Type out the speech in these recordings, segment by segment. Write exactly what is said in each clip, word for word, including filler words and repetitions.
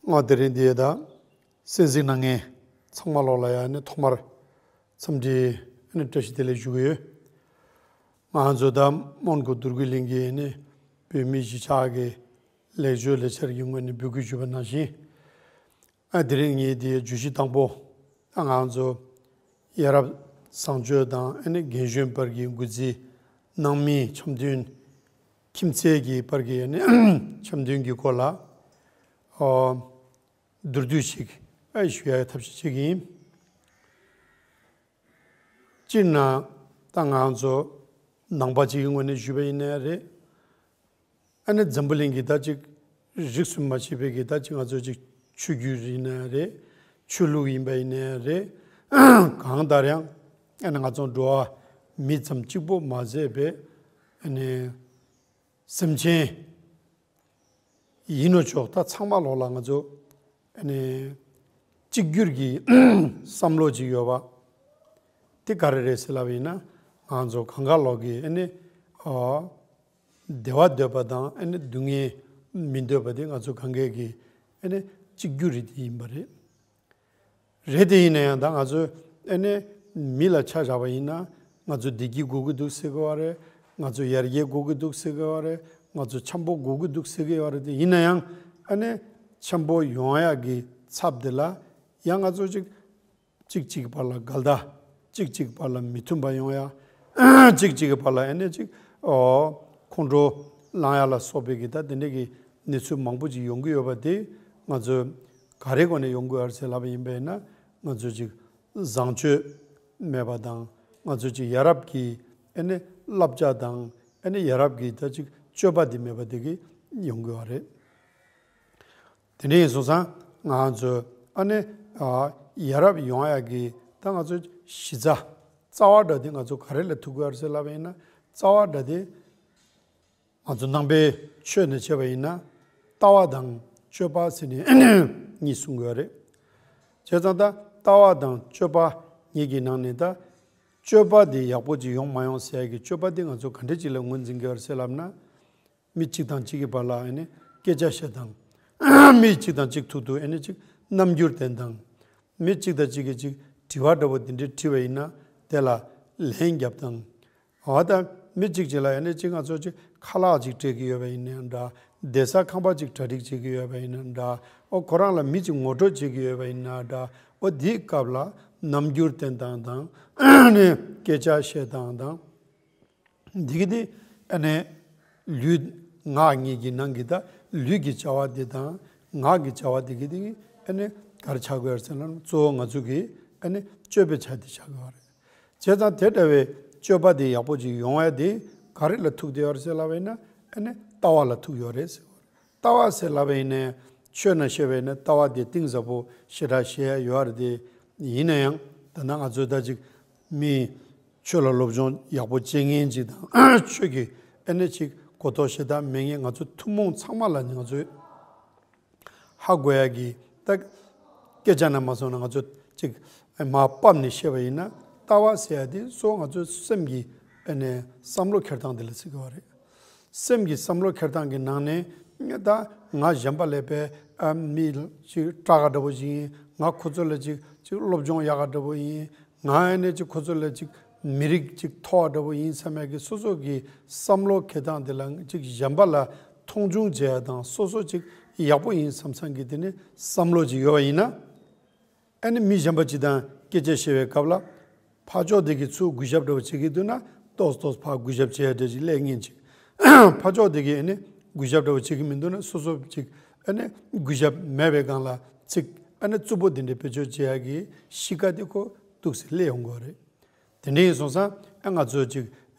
ང་དེ་རིང་འདི་ད་གསན་གཟིགས་གནང་མཁན་ཚང་མ་ལོག་ལ་ཡ་ནི་ཐོག་མར་འཚམས་འདྲི་ནི་བཀྲ་ཤིས་བདེ་ལེགས་ཞུ་གི་ཡོད། ང་ཚོ་ད་མོན་གྷོ་དུར་ཁྲོད་གླིང་གི་ནི་བོད་མི་གཞིས་ཆགས་ཀྱི་ལེགས་བཅོས་ལས་འཆར་གྱི་ངོས་ནས་འབོད་སྐུལ་ཞུས་པ་ནང་བཞིན། ཨ་དེ་རིང་ངས་དེའི་བརྗོད་གཞི་དང་པོ། ཨ་ང་ཚོ་ཡ་རབས་བཟང་སྤྱོད་དང་ཨ་ནི་རྒན་གཞོན་བར་གྱི་འགོ་འཛིན་ནང་མི་འཆམ་མཐུན། ཁྱིམ་མཚེས་ཀྱི་བར་གྱི་ཨ་ནི་འཆམ་མཐུན་གྱི་སྐོར་ལ། ཨོ། མདོར་བསྡུས་ཤིག་ཨ་ཞུ་ཡ་ཐབས་ཤེས་བྱེད་ཀྱི་ཡིན། སྤྱིར་ན་ད་ང་ཚོ་ནང་པ་ཅིག་གི་ངོས་ནས་ཞུས་པ་ཡིན་ན་རེད། ཨ་ནི་འཛམ་བུ་གླིང་གི་ད་ཅིག་རིས་སུ་མ་ཆད་པའི་གི་ད་ཅིག་ང་ཚོ་ཅིག་ཆོས་བརྒྱུད་ཡིན་ན་རེད། ཆོས་ལུགས་ཡིན་པ་ཡིན་ན་རེད། གང་ལྟར་ཡང་ཨ་ནི་ང་ཚོ་འགྲོ་བ་མི་ཙམ་གཅིག་པོ་མ་ཟད་པའི་ཨ་ནི་སེམས་ཅན་ཡིན་ནོ་ཅོག་ད་ཚང་མ་ལོག་ལ་ང་ཚོ་ཨ་ནི་གཅིག་གྱུར་གྱི་བསམ་བློ་ཅིག་ཡོད་པ་དེ་ག་རེ་རེད་ཟེར་ལབ་ཡིན་ན། ང་ཚོ་གང་ག་ལོག་གི་ཨ་ནི་ཨ། བདེ་བ་འདོད་པ་དང་ཨ་ནི་སྡུག་བསྔལ་མི་འདོད་པ་དེ་ང་ཚོ་གང་གས་ཀྱི་ཨ་ནི་གཅིག་གྱུར་རེད་དེ་ཡིན་པ་རེད། རེད་དེ་ཡིན་ན་ཡང་ད་ང་ཚོ་ཨ་ནི་མི་ལ་ཆ་བཞག་པ་ཡིན་ན་ང་ཚོ་བདེ་སྐྱིད་དགོས་ཀྱི་འདུག་ཟེར་གི་བ་རེད། ང་ཚོ་ཡར་རྒྱས་དགོས་ཀྱི་འདུག་ཟེར་གི་བ་རེད། ང་ཚོ་འཆམ་པོ་དགོས་ཀྱི་འདུག་ཟེར་གི་བ་རེད། དེ་ཡིན་ན་ཡང་ཨ་ནི་འཆམ་པོ་ཡོང་ཡག་གི་ཚབ་དེ་ལ་ཡང་ང་ཚོ་ཅིག་གཅིག་གཅིག་བར་ལ་འགལ་ཟླ། གཅིག་གཅིག་བར་ལ་མི་མཐུན་པ་ཡོང་ཡ། གཅིག་གཅིག་གི་བར་ལ་ཨ་ནི་ཅིག་ཨོ། ཁོང་ཁྲོ་ལངས་ཡ་ལ་སོགས་པའི་གི་ད་དེ་འདྲའི་གི་གནས་ཚུལ་མང་པོ་ཅིག་ཡོང་གི་ཡོད་པ་དེ་ང་ཚོས་ག་རེ་སྒོ་ནས་ཡོང་གི་ཡོད་རེད་ཟེར་ལབ་པ་ཡིན་པས་ན། ང་ཚོས་ཅིག་བཟང་སྤྱོད་མེད་པ་དང་། ང་ཚོས་ཅིག་ཡ་རབས་ཀྱི་ཨ་ནི་བསླབ་བྱ་དང་ཨ་ནི་ཡ་རབས་ཀྱི་ད་ཅིག་སྤྱོད་པ་དེ་མེད་པ་དེ་གི་ཡོང་གི་ཡོད་རེད། དེ་འདྲ་ཡིན་སོང་ཙང་ང་ཚོ་ཨ་ནི་ཨ་ཡ་རབས་ཡོང་ཡག་གི་ད་ང་ཚོ་གཞི་རྩ་རྩ་བ་འདྲ་དེ་ང་ཚོ་ག་རེ་ལ་ཐུག་གི་ཡོད་རེད་ཟེར་ལབ་པ་ཡིན་ན། རྩ་བ་འདྲ་དེ་ང་ཚོ་ནང་པའི་ཆོས་ནས་བྱས་པ་ཡིན་ན་ལྟ་བ་དང་སྤྱོད་པ་ཟེར་ནས་གཉིས་གསུང་གི་ཡོད་རེད། བྱས་ཙང་ད་ལྟ་བ་དང་སྤྱོད་པ་གཉིས་ཀྱི་ནང་ནས་ད་སྤྱོད་པ་དེ་ཡག་པོ་ཅིག་ཡོང་མ་ཡོང་ཟེར་ཡག་གི་སྤྱོད་པ་དེ་ང་ཚོ་ག་འདྲ་ཅིག་ལ་ངོས་འཛིན་གྱི་ཡོད་རེད་ཟེར་ལབ་ན། མི་གཅིག་དང་གཅིག་གི་བར་ལ་ཨ་ནི་སྐད་ཆ་བཤད་སྟངས། མི་གཅིག་དང་གཅིག་ཐུག་དུས་ཨ་ནི་གཅིག་རྣམ་འགྱུར་བསྟན་སྟངས། མི་གཅིག་དང་གཅིག་གིས་གཅིག་དྲི་བ་འདྲ་པོ་དེ་འདྲའི་དྲིས་པ་ཡིན་ན་དེ་ལ་ལན་རྒྱབ་སྟངས། འོ་ད་མི་གཅིག་གཅིག་ལ་ཨ་ནི་གཅིག་ང་ཚོ་གཅིག་ཁ་ལག་གཅིག་སྤྲད་ཀྱི་ཡོད་པ་ཡིན་ན་འདྲ། བསྡད་ས་ཁང་པ་གཅིག་གྲ་སྒྲིག་བྱེད་ཀྱི་ཡོད་པ་ཡིན་ན་འདྲ། འོ་ཁོ་རང་ལ་མི་གཅིག་ངོ་སྤྲོད་བྱེད་ཀྱི་ཡོད་པ་ཡིན་ན་འདྲ། འོ་དེའི་སྐབས་ལ་རྣམ་འགྱུར་བསྟན་སྟངས་དང་ཨ་ནི་སྐད་ཆ་བཤད་སྟངས་དང་། འདི་གི་དེ་ཨ་ནི་ལུས་ངག་གཉིས་ཀྱི་ནང་གི་ད་ལུས་ཀྱི་བྱ་བ་དེ་དང་ངག་གི་བྱ་བ་དེ་གི་དེ་གི་ཨ་ནི་ག་རེ་ཆགས་དགོས་ཡོད་ཟེར་ན། གཙོ་བོ་ང་ཚོ་གི་ཨ་ནི་སྤྱོད་པའི་ཆ་དེ་ཆགས་དགོས་པ་རེད། བྱས་ཙང་དེ་འདྲ་བའི་སྤྱོད་པ་དེ་ཡག་པོ་ཅིག་ཡོང་ཡ་དེ་ག་རེ་ལ་ཐུག་བསྡད་ཡོད་རེད་ཟེར་ལབ་པ་ཡིན་ན་ཨ་ནི་ལྟ་བ་ལ་ཐུག་ཡོད་རེད་ཟེར་བ་རེད། ལྟ་བ་ཟེར་ལབ་པ་ཡིན་ན་ཆོས་ནང་བཤད་པ་ཡིན་ན་ལྟ་བ་དེ་གཏིང་ཟབ་པོ་ཞེ་དྲག་བཤད་ཡ་ཡོད་རེད་དེ། ཡིན་ན་ཡང་ད་ལྟ་ང་ཚོས་ད་ཅིག་མི་ཆོས་ལ་སློབ་སྦྱོང་ཡག་པོ་བྱེད་མཁན་ཅིག་དང་ཆོས་ཀྱི་ཨ་ནི་ཅིག་གོ་རྟོགས་ཞེ་དྲག་མེད་མཁན་ང་ཚོ་ཐུན་མོང་ཚང་མ་ལ་ནི་ང་ཚོས་ཧ་གོ་ཡ་གི་ད་སྐད་ཆ་ནང་མ་སོང་ན་ང་ཚོ་ཅིག་མར་ཕབ་ནས་བཤད་པ་ཡིན་ན་ལྟ་བ་ཟེར་ཡ་དེ་གཙོ་བོ་ང་ཚོའི་སེམས་ཀྱི་ཨ་ནི་བསམ་བློ་འཁྱེར་སྟངས་དེ་ལ་ཟེར་གི་ཡོད་རེད། སེམས་ཀྱི་བསམ་བློ་འཁྱེར་སྟངས་ཀྱི་ནང་ནས་ད་ང་གཞན་པ་ལས་པའི་ཨ་མི་ཅིག་སྐྲག་ག་འདྲ་པོ་ཅིག་ཡིན། ང་ཁོ་ཚོ་ལས་ཅིག་ཅིག་སློབ་སྦྱོང་ཡག་ག་འདྲ་པོ་ཡིན། ང་ཨ་ནི་ཅིག་ཁོ་ཚོ་ལས་ཅིག་མི་རིགས་ཅིག་མཐོ་བ་འདྲ་པོ་ཡིན་བསམ་ཡག་གི་སོ་སོ་གི་བསམ་བློ་འཁྱེར་སྟངས་དེ་ལ་ཅིག་གཞན་པ་ལ་མཐོང་ཆུང་བྱེད་ཡ་དང་སོ་སོ་ཅིག་ཡག་པོ་ཡིན་བསམ་བསམ་གི་དེ་ནི་བསམ་བློ་ཅིག་ཡོད་པ་ཡིན་ན། ཨ་ནི་མི་གཞན་པ་ཅིག་དང་སྐད་ཆ་བཤད་པའི་སྐབས་ལ་ཕར་ཕྱོགས་དེ་གིས་ཚུར་གུས་ཞབས་འདྲ་པོ་བྱེད་ཀྱི་འདུག་ན་ཏོག་ཙམ་ཏོག་ཙམ་ཕར་གུས་ཞབས་བྱེད་ཡ་འདྲ་ཅིག་སླེབས་ངེས་ཅིག་ཕར་ཕྱོགས་དེ་གིས་ཨ་ནི་གུས་ཞབས་འདྲ་པོ་བྱེད་ཀྱི་མི་འདུག་ན་སོ་སོ་ཅིག་ཨ་ནི་གུས་ཞབས་མེད་པའི་སྒང་ལ་ཚིག་ཨ་ནི་རྩུབ་པོ་དེ་འདྲ་བེད་སྤྱོད་བྱེད་ཡ་གི་གཤིས་ཀ་དེ་ཁོ་འདུག་སེ་སླེབས་ཡོང་གི་ཡོད་རེད། དེ་འདྲ་ཡིན་སོང་ཙང་ཨ་ང་ཚོ་ཅིག་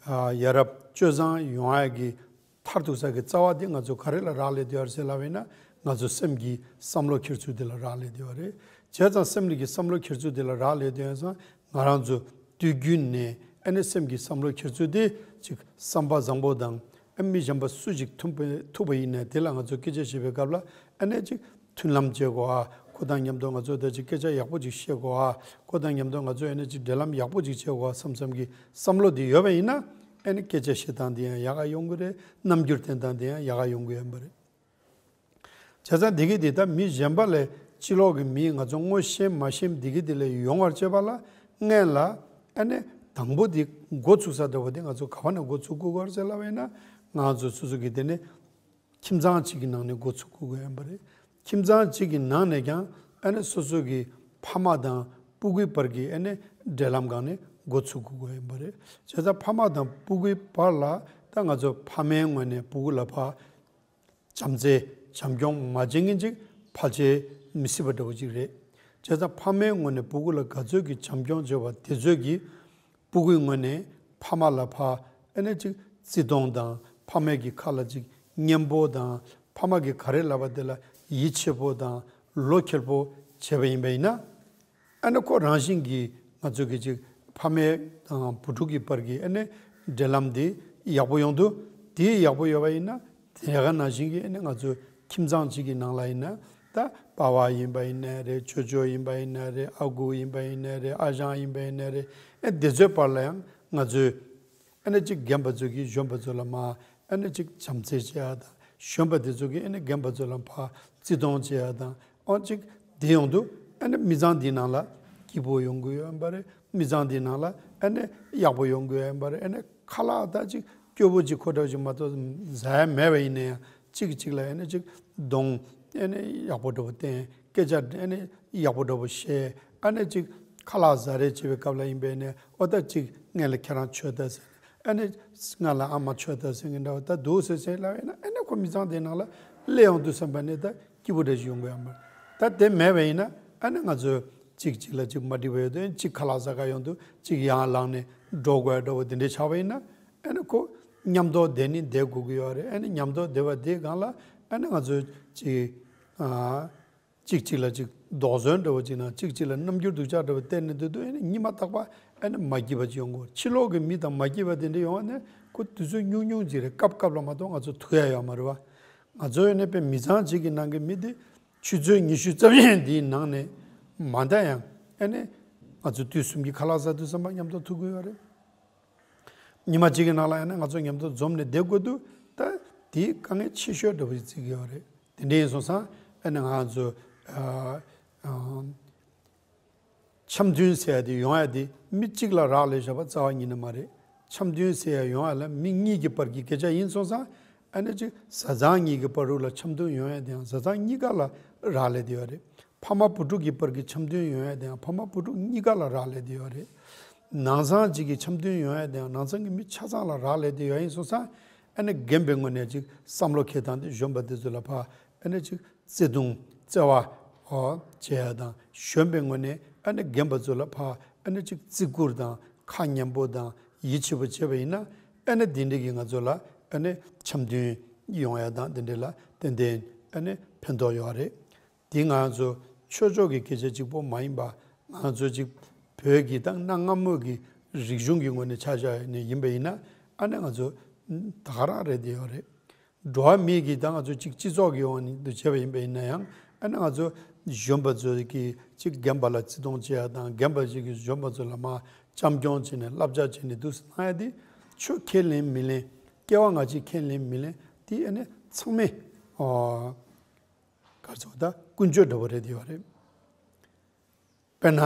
ཡ་རབས་སྤྱོད་བཟང་ཡོང་ཡ་གི་མཐར་ཐུག་ས་གི་རྩ་བ་དེ་ང་ཚོ་ག་རེ་ལ་རག་ལས་བསྡད་ཡོད་རེད་ཟེར་ལབ་པ་ཡིན་ན་ང་ཚོ་སེམས་ཀྱི་བསམ་བློ་འཁྱེར་ཚུལ་དེ་ལ་རག་ལས་བསྡད་ཡོད་རེད། བྱས་ཙང་སེམས་ཀྱི་བསམ་བློ་འཁྱེར་ཚུལ་དེ་ལ་རག་ལས་བསྡད་ཡོད་ཙང་ང་རང་ཚོ་དུས་རྒྱུན་ནས་ཨ་ནི་སེམས་ཀྱི་བསམ་བློ་འཁྱེར་ཚུལ་དེ་ཅིག་བསམ་པ་བཟང་པོ་དང་ཨ་མི་གཞན་པ་སུ་ཅིག་ཐུག་པ་ཐུག་པ་ཡིན་ནའི་དེ་ལ་ང་ཚོ་སྐད་ཆ་བཤད་པའི་སྐབས་ལ་ཨ་ནི་ཅིག་མཐུན་ལམ་བྱེད་དགོས་ཨ། ཁོ་དང་མཉམ་དུ་ང་ཚོ་ད་ཅིག་སྐད་ཆ་ཡག་པོ་ཅིག་བཤད་དགོས་ཨ། ཁོ་དང་མཉམ་དུ་ང་ཚོ་ཨ་ནི་ཅིག་འབྲེལ་ལམ་ཡག་པོ་ཅིག་བྱེད་དགོས་ཨ་བསམ་བསམ་གྱི་བསམ་བློ་དེ་ཡོད་པ་ཡིན་ན་ཨ་ནི་སྐད་ཆ་བཤད་སྟངས་དེ་ཡང་ཡག་ག་ཡོང་གི་རེད། རྣམ་འགྱུར་བསྟན་སྟངས་དེ་ཡང་ཡག་ག་ཡོང་གི་ཡོད་པ་རེད། བྱས་ཙང་འདི་གི་འདི་ད་མི་གཞན་པ་ལས་ཕྱི་ལོགས་ཀྱི་མི་ང་ཚོ་ངོ་ཤེས་མ་ཤེས་འདི་གི་འདི་ལས་ཡོང་བར་བྱེད་པ་ལ་སྔན་ལ་ཨ་ནི་དང་པོ་འདི་འགོ་ཚུགས་ས་འདྲ་བོ་འདི་ང་ཚོ་ག་བ་ནས་འགོ་ཚུགས་དགོས་ཀྱི་ཡོད་རེད་ཟེར་ལབ་པ་ཡིན་ན། ང་ཚོ་སོ་སོ་གི་དེ་ནི་ཁྱིམ་ཚང་གཅིག་གི་ནང་ནས་འགོ་ཚུགས་དགོས་ཀྱི་ཡོད་པ་རེད། ཁྱིམ་ཚང་གཅིག་གི་ནང་ནས་ཀྱང་ཨ་ནི་སོ་སོ་གི་ཕ་མ་དང་སྤུ་གུའི་བར་གྱི་ཨ་ནི་འབྲེལ་ལམ་སྒང་ནས་འགོ་ཚུགས་དགོས་ཀྱི་ཡོད་པ་རེད། བྱས་ཙང་ཕ་མ་དང་སྤུ་གུའི་བར་ལ་ད་ང་ཚོ་ཕ་མའི་ངོས་ནས་སྤུ་གུ་ལ་ཕར་བྱམས་བརྩེ་བྱམས་སྐྱོང་མ་བྱེད་མཁན་ཅིག་ཕལ་ཆེར་མི་སྲིད་པ་འདྲ་བོ་ཅིག་རེད། བྱས་ཙང་ཕ་མའི་ངོས་ནས་སྤུ་གུ་ལ་ག་ཚོད་ཀྱི་བྱམས་སྐྱོང་བྱེད་པ་དེ་ཚོད་ཀྱིས་སྤུ་གུའི་ངོས་ནས་ཕ་མ་ལ་ཕར་ཨ་ནི་ཅིག་བརྩི་མཐོང་དང་ཕ་མའི་གི་ཁ་ལ་ཅིག་སྙན་པོ་དང་ཕ་མ་གི་ག་རེ་ལབ་པ་དེ་ལ་ཡིད་ཆེས་པོ་དང་བློ་འཁེལ་པོ་བྱས་པ་ཡིན་པ་ཡིན་ན། ཨ་ནི་ཁོ་རང་བཞིན་གྱིས་ང་ཚོ་གི་ཅིག་ཕ་མའི་དང་བུ་ཕྲུག་གི་བར་གྱི་ཨ་ནི་འབྲེལ་ལམ་འདི་ཡག་པོ་ཡོང་དུས། དེ་ཡག་པོ་ཡོད་པ་ཡིན་ན་དེ་ག་ནང་བཞིན་གྱི་ཨ་ནི་ང་ཚོ་ཁྱིམ་ཚང་གཅིག་གི་ནང་ལ་ཡིན་ན། ད་པ་ཕ་ཡིན་པ་ཡིན་ནའི་རེད། ཅོ་ཅོ་ཡིན་པ་ཡིན་ནའི་རེད། ཨ་ཁུ་ཡིན་པ་ཡིན་ནའི་རེད། ཨ་ཞང་ཡིན་པ་ཡིན་ནའི་རེད། ཨ་དེ་ཚོའི་བར་ལ་ཡང་ང་ཚོས་ཨ་ནི་ཅིག་རྒན་པ་ཚོ་གིས་གཞོན་པ་ཚོ་ལ་མར་ཨ་ནི་ཅིག་བྱམས་བརྩེ་བྱེད་ཡ་དང་། གཞོན་པ་དེ་ཚོ་གིས་ཨ་ནི་རྒན་པ་ཚོ་ལ་ཕར་བརྩི་མཐོང་བྱེད་ཡ་དང་། ཨོ་ཅིག་དེ་ཡོང་དུས་ཨ་ནི་མི་ཚང་འདིའི་ནང་ལ་སྐྱིད་པོ་ཡོང་གི་ཡོད་པ་རེད། མི་ཚང་འདིའི་ནང་ལ་ཨ་ནི་ཡག་པོ་ཡོང་གི་ཡོད་པ་རེད། ཨ་ནི་ཁ་ལག་ད་ཅིག་སྐྱོ་པོ་ཅིག་ཁོ་འདྲ་ཅིག་མ་གཏོགས་ཟ་ཡ་མེད་པ་ཡིན་ན་ཡང་གཅིག་གིས་གཅིག་ལ་ཨ་ནི་ཅིག་གདོང་ཨ་ནི་ཡག་པོ་འདྲ་པོ་བསྟན། སྐད་ཆ་ཨ་ནི་ཡག་པོ་འདྲ་པོ་བཤད། ཨ་ནི་ཅིག་ཁ་ལག་ཟ་རེས་བྱེད་པའི་སྐབས་ལ་ཡིན་པས་ནས་ཨོ་ད་ཅིག་ངས་ལ་ཁྱེད་རང་མཆོད་ད་ཟེར། ཨ་ནི་ང་ལ་ཨ་མ་མཆོད་ད་ཟེར་མཁན་འདྲ་པོ་ད་འདུག་ཟེར་ཟེར་ལབ་ཡིན་ན། ཨ་ནི་ཁོ་མི་ཚང་དེའི་ནང་ལ་སླེབས་ཡོང་དུས་ཙམ་པ་ནས་ད་སྐྱིད་པོ་འདྲ་ཞིག་ཡོང་གི་ཡོད་མ་རེད། ད་དེ་མེད་པ་ཡིན་ན་ཨ་ནི་ང་ཚོ་གཅིག་གཅིག་ལ་གཅིག་མ་འགྲིག་པ་ཡོད་དུས་གཅིག་ཁ་ལག་ཟ་ག་ཡོང་དུས་གཅིག་ཡར་ལངས་ནས་འགྲོ་དགོས་འདྲ་པོ་དེ་འདྲ་ཆགས་པ་ཡིན་ན། ཨ་ནི་ཁོ་མཉམ་དུ་བསྡད་ནི་བསྡད་དགོས་ཀྱི་ཡོད་རེད། ཨ་ནི་མཉམ་དུ་བསྡད་པ་དེའི་སྒང་ལ་ཨ་ནི་ང་ཚོ་གཅིག་ཨ། གཅིག་གཅིག་ལ་གཅིག་དོགས་ཟོན་འདྲ་པོ་ཅིག་དང་། གཅིག་གཅིག་ལ་རྣམ་འགྱུར་སྡུག་ཅག་འདྲ་པོ་བསྟན་ནས་སྡོད་དུས་ཨ་ནི་ཉི་མ་རྟག་པར་ཨ་ནི་མ་སྐྱིད་པ་ཅིག་ཡོང་གི་ཡོད་རེད། ཕྱི་ལོགས་ཀྱི་མི་དང་མ་སྐྱིད་པ་དེ་འདྲ་ཡོང་བ་ནི་ཁོ་དུས་ཚོད་ཉུང་ཉུང་ཅིག་རེད། སྐབས་སྐབས་ལ་མ་གཏོགས་ང་ཚོ་ཐུག་ཡ་ཡོད་མ་རེད་པ། ང་ཚོ་ཨ་ནི་དཔེ་མི་ཚང་གཅིག་གི་ནང་གི་མི་དེ་ཆུ་ཚོད་ཉི་ཤུ་རྩ་བཞི་འདིའི་ནང་ནས་མ་འདའ་ཡང་ཨ་ནི་ང་ཚོ་དུས་གསུམ་གྱི་ཁ་ལག་ཟ་དུས་ཙམ་པ་མཉམ་དུ་ཐུག་གི་ཡོད་རེད། ཉི་མ་གཅིག་གི་ནང་ལ་ཡང་ན་ང་ཚོ་མཉམ་དུ་འཛོམས་ནས་བསྡད་དགོས་དུས་ད་དེའི་དཀའ་ངལ་ཆེ་ཤོས་འདྲ་པོ་ཞིག་བརྩི་གི་ཡོད་རེད། དེ་འདྲ་ཡིན་སོང་ཙང་ཨ་ནི་ང་ཚོ་ཨ་ཨ་འཆམ་མཐུན་ཟེར་ཡ་དེ་ཡོང་ཡ་དེ་མི་གཅིག་ལ་རག་ལས་བཞག་པ་རྩ་བ་ཉིད་ནས་མ་རེད། འཆམ་མཐུན་ཟེར་ཡ་ཡོང་ཡ་ལ་མི་གཉིས་ཀྱི་བར་གྱི་སྐད་ཆ་ཡིན་སོང་ཙང་། ཨ་ནི་ཅིག་བཟའ་ཚང་གཉིས་ཀྱི་བར་དུ་ལ་འཆམ་མཐུན་ཡོང་ཡ་དེ་ཡང་བཟའ་ཚང་གཉིས་ཀ་ལ་རག་ལས་དེ་ཡོད་རེད། ཕ་མ་བུ་ཕྲུག་གི་བར་གྱི་འཆམ་མཐུན་ཡོང་ཡ་དེ་ཡང་ཕ་མ་བུ་ཕྲུག་གཉིས་ཀ་ལ་རག་ལས་དེ་ཡོད་རེད། ནང་ཚང་གཅིག་གི་འཆམ་མཐུན་ཡོང་ཡ་དེ་ཡང་ནང་ཚང་གི་མི་ཆ་ཚང་ལ་རག་ལས་དེ་ཡོད་ཡིན་སོང་ཙང་། ཨ་ནི་རྒན་པའི་ངོས་ནས་ཅིག་བསམ་བློ་འཁྱེར་སྟངས་དེ་གཞོན་པ་དེ་ཚོ་ལ་ཕར་ཨ་ནི་ཅིག་བརྩེ་དུང་བརྩེ་བ་འོ་བྱེད་ཡ་དང་། གཞོན་པའི་ངོས་ནས་ཨ་ནི་རྒན་པ་ཚོ་ལ་ཕར་ཨ་ནི་ཅིག་བརྩི་བཀུར་དང་ཁ་ཉན་པོ་དང་ཡིད་ཆེས་པོ་བྱས་པ་ཡིན་ན། ཨ་ནི་དེ་འདྲ་གི་ང་ཚོ་ལ་ཨ་ནི་འཆམ་མཐུན་ཡོང་ཡ་དང་དེ་འདྲ་ལ་ཏན་ཏན་ཨ་ནི་ཕན་ཐོགས་ཡོད་རེད། དེ་ང་ཚོ་ཆོས་ཕྱོགས་ཀྱི་སྐད་ཆ་གཅིག་པོ་མ་ཡིན་པ། ང་ཚོ་གཅིག་བོད་ཀྱི་དང་གནའ་སྔ་མོ་གི་རིག་གཞུང་གི་ངོས་ནས་ཆ་བཞག་ནས་ཡིན་པ་ཡིན་ན། ཨ་ནི་ང་ཚོ་ད་ག་རང་རེད་དེ་ཡོད་རེད། འགྲོ་བ་མི་གི་དང་ང་ཚོ་གཅིག་སྤྱི་ཚོགས་ཀྱི་དབང་དུ་བྱས་པ་ཡིན་པ་ཡིན་ན་ཡང་། ཨ་ནི་ང་ཚོ་གཞོན་པ་ཚོ་གིས་གཅིག་རྒན་པ་ལ་བརྩི་མཐོང་བྱེད་ཡ་དང་། རྒན་པ་ཞིག་གིས་གཞོན་པ་ཚོ་ལ་མར་བྱམས་སྐྱོང་བྱས་ནས་བསླབ་བྱ་བྱས་ནས་འདུག་སེ་གནང་ཡ་དེ་ཆོས་ཁས་ལེན་མི་ལེན། སྐྱེ་བ་སྔ་ཕྱི་ཁས་ལེན་མི་ལེན་དེ་ཨ་ནི་ཚང་མས་ཨོ་ག་རེ་ཟེར་དགོས། ད་ཀུན་སྤྱོད་འདྲ་པོ་རེད་དེ་ཡོད་རེད། དཔེར་ན་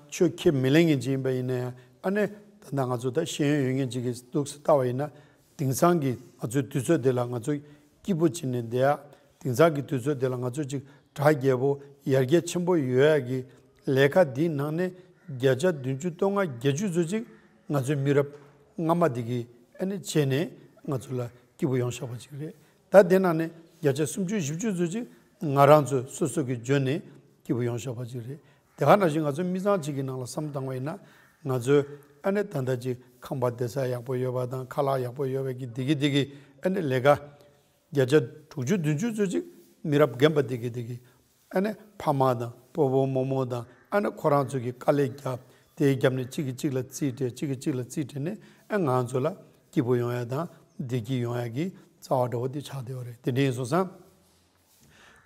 ཆོས་ཁས་མི་ལེན་མཁན་ཅིག་ཡིན་པ་ཡིན་ན་ཡང་། ཨ་ནི་ད་ལྟ་ང་ཚོ་ད་ཤེས་ཡོན་ཡོད་མཁན་ཅིག་གིས་འདུག་སེ་ལྟ་བ་ཡིན་ན། དེང་སང་གི་ང་ཚོའི་དུས་ཚོད་འདི་ལ་ང་ཚོ་སྐྱིད་པོ་བྱས་ནས་བསྡད་ཡ། དེང་སང་གི་དུས་ཚོད་འདི་ལ་ང་ཚོ་ཅིག་གྲ་རྒྱས་པོ་ཡར་རྒྱས་ཆེན་པོ་ཡོང་ཡ་གི་ལས་ཀ་འདིའི་ནང་ནས་བརྒྱ་ཆ་བདུན་ཅུ་སྟོང་ལྔ་བརྒྱད་ཅུ་ཙམ་ཅིག་ང་ཚོའི་མི་རབས་སྔ་མ་འདི་གིས་ཨ་ནི་བྱས་ནས་ང་ཚོ་ལ་སྐྱིད་པོ་ཡོང་བཞག་པ་ཅིག་རེད། ད་དེ་ནང་ནས་བརྒྱ་ཆ་སུམ་ཅུ་བཞི་བཅུ་ཙམ་ཅིག་ང་རང་ཚོ་སོ་སོ་གི་བརྗོད་ནས་སྐྱིད་པོ་ཡོང་བཞག་པ་ཅིག་རེད། དེ་ག་ནང་བཞིན་ང་ཚོ་མི་ཚང་གཅིག་གི་ནང་ལ་བསམ་བཏང་བ་ཡིན་ན། ང་ཚོའི་ཨ་ནི་ད་ལྟ་ཅིག་ཁང་པ་བསྡད་ས་ཡག་པོ་ཡོད་པ་དང་། ཁ་ལག་ཡག་པོ་ཡོད་པའི་གི་འདི་གི་འདི་གི་ཨ་ནི་ལས་ཀ་བརྒྱ་ཆ་དྲུག་ཅུ་བདུན་ཅུ་ཙམ་ཅིག་མི་རབས་རྒན་པ་འདི་གི་འདི་གི་ཨ་ནི་ཕ་མ་དང་སྤོ་བོ་རྨོ་མོ་དང་། ཨ་ནི་ཁོ་རང་ཚོ་གིས་དཀའ་ལས་བརྒྱབ། དེའི་རྒྱབ་ནས་གཅིག་གིས་གཅིག་ལ་རྩིས་སྤྲད། གཅིག་གིས་གཅིག་ལ་རྩིས་སྤྲད་ནས་ཨ་ང་ཚོ་ལ་སྐྱིད་པོ་ཡོང་ཡ་དང་བདེ་སྐྱིད་ཡོང་ཡ་གི་རྩ་བ་འདྲ་པོ་འདི་ཆགས་བསྡད་པ་རེད། དེ་འདྲ་ཡིན་སོང་ཙང་།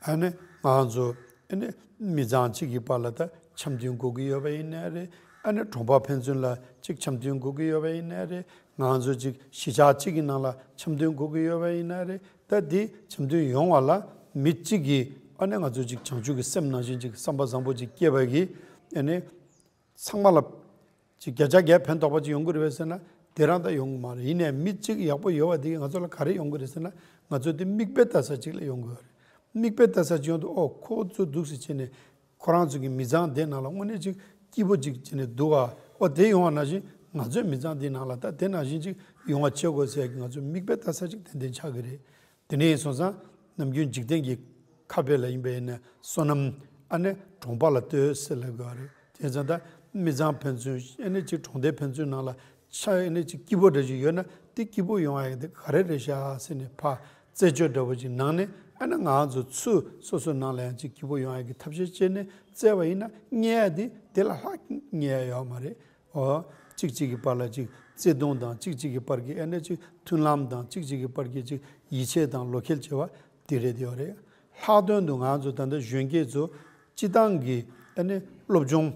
ཨ་ནི་ང་ཚོ་ཨ་ནི་མི་ཚང་གཅིག་གི་བར་ལ་ད་འཆམ་མཐུན་དགོས་ཀྱི་ཡོད་པ་ཡིན་ནའི་རེད། ཨ་ནི་གྲོང་པ་ཕན་ཚུན་ལ་གཅིག་འཆམ་མཐུན་དགོས་ཀྱི་ཡོད་པ་ཡིན་ནའི་རེད། ང་ཚོ་གཅིག་གཞིས་ཆགས་གཅིག་གི་ནང་ལ་འཆམ་མཐུན་དགོས་ཀྱི་ཡོད་པ་ཡིན་ནའི་རེད། ད་འདི་འཆམ་མཐུན་ཡོང་བ་ལ་མི་གཅིག་གིས་ ཨ་ནི་ང་ཚོ་ཅིག་བྱང་ཆུབ་ཀྱི་སེམས་ནང་བཞིན་ཅིག་བསམ་པ་བཟང་པོ་ཅིག་སྐྱེས་པ་གིས་ཨ་ནི་ཚང་མ་ལ་ཅིག་བརྒྱ་ཆ་བརྒྱ་ཕན་ཐོགས་པ་ཅིག་ཡོང་གི་རེད་པས་ཟེར་ན་དེ་རང་ད་ཡོང་གི་མ་རེད། ཡིན་ནའི་མི་གཅིག་ཡག་པོ་ཡོད་པ་དེ་གིས་ང་ཚོ་ལ་ག་རེ་ཡོང་གི་རེད་ཟེར་ན་ང་ཚོ་དེ་མིག་དཔེ་ལྟ་ས་ཅིག་ལ་ཡོང་གི་ཡོད་རེད། མིག་དཔེ་ལྟ་ས་ཅིག་ཡོང་དུས་ཨོ་ཁོ་ཚོ་འདུག་སེ་བྱས་ནས་ཁོ་རང་ཚོ་གི་མི་ཚང་དེ་ནང་ལ་དངོས་གནས་ཅིག་སྐྱིད་པོ་ཅིག་བྱས་ནས་འདུག་ཨ། ཨོ་དེ་ཡོང་བ་ནང་བཞིན་ང་ཚོའི་མི་ཚང་དེ་ནང་ལ་ད་དེ་ནང་བཞིན་ཅིག་ཡོང་བ་བྱེད་དགོས་ཟེར་ཡ་གི་ང་ཚོ་མིག་དཔེ་ལྟ་ས་ཅིག་ཏན་ཏན་ཆགས་ཀྱི་རེད། དེ་ནས་སོང་ཙང་ནམ་རྒྱུན་འཇིག་རྟེན་གྱི་ཁ་དཔེ་ལ་ཡིན་པ་ཡིན་ན་སོ་ནམ་ཨ་ནི་གྲོང་པ་ལ་ལྟོས་ཟེར་ལབ་དགོས་པ་རེད། དེ་ཙང་ད་མི་ཚང་ཕན་ཚུན་ཨ་ནི་ཅིག་གྲོང་སྡེ་ཕན་ཚུན་ནང་ལ་ཆ་ཨ་ནི་ཅིག་སྐྱིད་པོ་འདྲ་ཞིག་ཡོད་ན་དེ་སྐྱིད་པོ་ཡོང་ཡ་གི་དེ་ག་རེ་རེད་ཤག་ཟེར་ནས་ཕར་རྩད་གཅོད་འདྲ་པོ་ཅིག་གནང་ནས་ཨ་ནི་ང་ཚོ་ཚུར་སོ་སོ་ནང་ལ་ཡང་ཅིག་སྐྱིད་པོ་ཡོང་ཡ་གི་ཐབས་ཤེས་བྱས་ནས་བཙལ་བ་ཡིན་ན་རྙེད་ཡ་དེ་དེ་ལ་ལྷག་རྙེད་ཡ་ཡོད་མ་རེད། ཨོ། གཅིག་གཅིག་གི་བར་ལ་གཅིག་བརྩེ་དུང་དང་གཅིག་གཅིག་གི་བར་གྱི་ཨ་ནི་གཅིག་མཐུན་ལམ་དང་གཅིག་གཅིག་གི་བར་གྱི་གཅིག་ཡིད་ཆེས་དང་བློ་ཁེལ་བྱེད་པ་དེ་རེད་ཡོད་རེད། ལྷག་དོན་དུ་ང་ཚོ་ད་ལྟ་གཞོན་སྐྱེས་ཚོ་སྤྱི་བཏང་གི་ཨ་ནི་སློབ་སྦྱོང་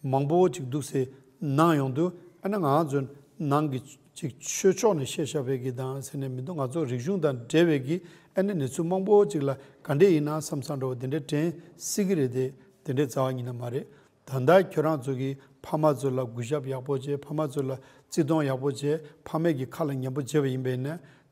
མང་པོ་ཅིག་འདུག་སེ་གནང་ཡོང་དུས་ཨ་ནི་ང་ཚོ་ནང་གི་ཅིག་ཆོས་ཕྱོགས་ནས་བཤད་བཞག་པའི་གི་དང་ཟེར་ནས་མི་འདུག་ང་ཚོ་རིག་གཞུང་དང་འབྲེལ་བའི་གི་ཨ་ནི་གནས་ཚུལ་མང་པོ་ཅིག་ལ་ག་འདྲས་ཡིན་ན་བསམ་བསམ་འདྲ་བོ་དེ་འདྲས་དྲན་སྲིད་ཀྱི་རེད་དེ་དེ་འདྲས་རྩ་བ་ཉིད་ནས་མ་རེད། ད་ལྟ་ཁྱོད་རང་ཚོ་གི་ཕ་མ་ཚོ་ལ་གུས་ཞབས་ཡག་པོ་བྱས། ཕ་མ་ཚོ་ལ་བརྩི་མཐོང་ཡག་པོ་བྱས། ཕ་མའི་གི་ཁ་ལ་ཉན་པོ་བྱས་པ་ཡིན་པས་ན་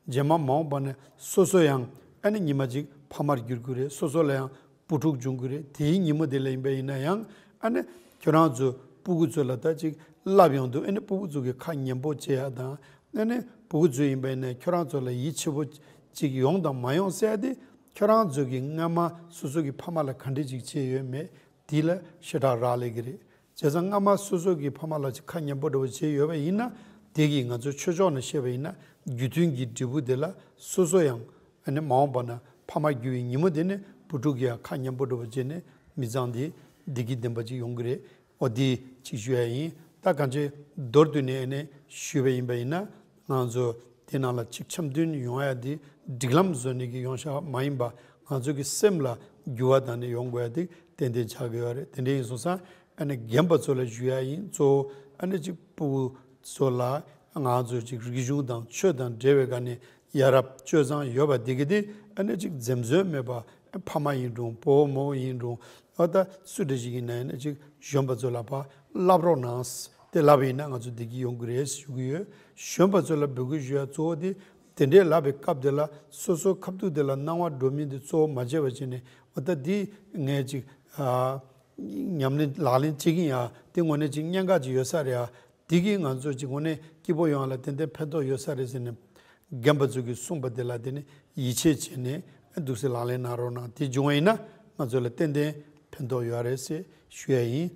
རྗེས་མ་མ་འོངས་པ་ནས་སོ་སོ་ཡང་ཨ་ནི་ཉི་མ་གཅིག་ཕ་མར་འགྱུར་གྱི་རེད། སོ་སོ་ལ་ཡང་བུ་ཕྲུག་འབྱུང་གི་རེད། དེའི་ཉིན་མོ་དེ་ལ་ཡིན་པས་ཡིན་ན་ཡང་ཨ་ནི་ཁྱོད་རང་ཚོ་སྤུ་གུ་ཚོ་ལ་ད་ཅིག་བསླབ་ཡོང་དུས་ཨ་ནི་སྤུ་གུ་ཚོ་གི་ཁ་ཉན་པོ་བྱེད་ཡ་དང་ཨ་ནི་སྤུ་གུ་ཚོ་ཡིན་པས་ན་ཁྱོད་རང་ཚོ་ལ་ཡིད་ཆེས་པོ་ཅིག་ཡོང་དང་མ་ཡོང་ཟེར་ཡ་དེ་ཁྱོད་རང་ཚོ་གི་སྔ་མ་སོ་སོ་གི་ཕ་མ་ལ་ག་འདྲས་ཅིག་བྱས་ཡོད་མེད། དེ་ལ་ཞེ་དྲག་རག་ལས་ཀྱི་རེད། བྱས་ཙང་སྔ་མ་སོ་སོ་གི་ཕ་མ་ལ་ཅིག་ཁ་ཉན་པོ་འདྲ་བོ་བྱས་ཡོད་པ་ཡིན་ན་དེ་གིས་ང་ཚོ་ཆོས་ཕྱོགས་ནས་བཤད་པ་ཡིན་ན་རྒྱུ་མཐུན་གྱི་འབྲས་བུ་དེ་ལ་སོ་སོ་ཡང་ཨ་ནི་མ་འོངས་པ་ན་ཕ་མ་འགྱུར་བའི་ཉིན་མོ་དེ་ནས་བུ་ཕྲུག་གིས་ཡང་ཁ་ཉན་པོ་འདྲ་བོ་བྱས་ནས་མི་ཚང་དེ་བདེ་སྐྱིད་ལྡན་པ་ཅིག་ཡོང་གི་རེད། འོ་དེ་ཅིག་ཞུ་ཡ་ཡིན། ད་གང་ཅི་མདོར་བསྡུས་ནས་ཨ་ནི་ཞུས་པ་ཡིན་པ་ཡིན་ན་ང་ཚོ་དེ་ནང་ལ་ཅིག་འཆམ་མཐུན་ཡོང་ཡ་དེ་སྒྲིག་ལམ་བཟོ་ནས་ཀྱི་ཡོང་ཤག་མ་ཡིན་པ་ང་ཚོ་གི་སེམས་ལ་འགྱུར་བ་བཏང་ནས་ཡོང་དགོས་ཡ་དེ་ཏན་ཏན་ཆགས་ཀྱི་ཡོད་རེད། དེ་འདྲ་ཡིན་སོང་ཙང་ཨ་ནི་རྒན་པ་ཚོ་ལ་ཞུ་ཡ་ཡིན། གཙོ་བོ་ཨ་ནི་ཅིག་སྤུ་གུ་ཚོ་ལ་ང་ཚོ་ཅིག་རིག་གཞུང་དང་ཆོས་དང་འབྲེལ་བའི་སྒང་ནས་ཡ་རབས་སྤྱོད་བཟང་ཡོད་པ་དེ་གི་དེ་ཨ་ནི་ཅིག་འཛེམ་ཟོན་མེད་པ་ཕ་མ་ཡིན་རུང་བུ་མོ་ཡིན་རུང་ཨ་ད་སུ་འདྲ་ཞིག་ཡིན་ན་ཡང་ཅིག་གཞོན་པ་ཚོ་ལ་ཕར་བསླབ་རོགས་གནང་། དེ་ལབ་པ་ཡིན་ན་ང་ཚོ་བདེ་སྐྱིད་ཡོང་གི་རེད་ཞུ་གི་ཡོད། གཞོན་པ་ཚོ་ལ་འབོད་སྐུལ་ཞུ་ཡ་གཙོ་བོ་དེ་དེ་འདྲའི་ལབ་པའི་སྐབས་དེ་ལ་སོ་སོའི་ཁ་ཐུག་དེ་ལ་སྣང་བ་འགྲོ་མིན་དེ་གཙོ་བོ་མ་བྱས་པ་བྱས་ནས་འོ་ད་འདི་ངས་ཅིག་ཨ་ཉམས་ལེན་ལག་ལེན་བྱེད་ཀྱི་ཡིན་ཨ་དེ་དངོས་གནས་ཅིག་གནད་འགག་ཅིག་ཡོད་ས་རེད་ཨ། དེ་གིས་ང་ཚོ་ཅིག་དངོས་གནས་སྐྱིད་པོ་ཡོང་བ་ལ་ཏན་ཏན་ཕན་ཐོགས་ཡོད་ས་རེད་ཟེར་ནས་རྒན་པ་ཚོ་གིས་གསུངས་པ་དེ་ལ་དེ་ནི་ཡིད་ཆེས་བྱས་ནས་འདུག་སེ་ལག་ལེན་གནང་རོགས་གནང་། དེ་བྱུང་བ་ཡིན་ན་ང་ཚོ་ལ་ཏན་ཏན་ཕན་ཐོགས་ཡོད་རེད་ཟེར་ཞུ་ཡ་ཡིན།